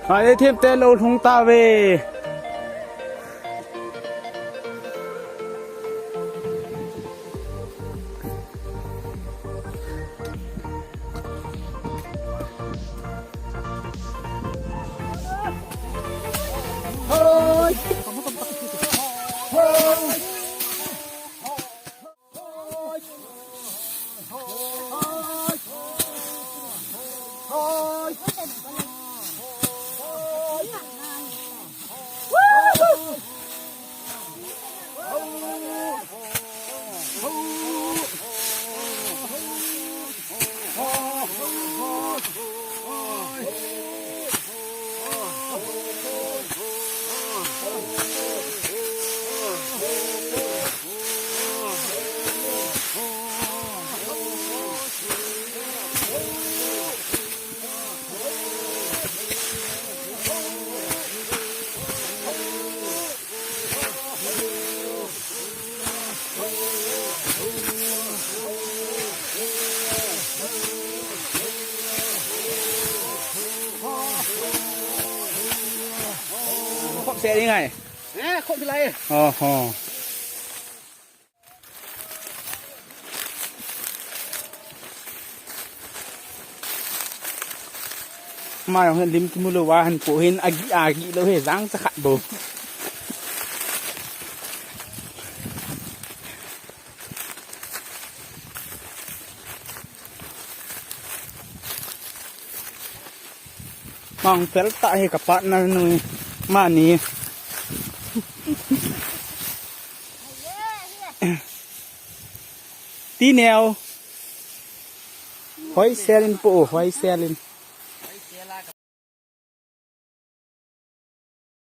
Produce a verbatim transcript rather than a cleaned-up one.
Ai, themte lou lhung tave. Khop se ding ai. Eh, khop se lai. Oho. Ama jong hin lim kimu lou va hin po hin agi agi lou he jang cha khat bou. Mang pel ta hi ka partner nu mani. Ti neo. Hoi selin po, hoi selin.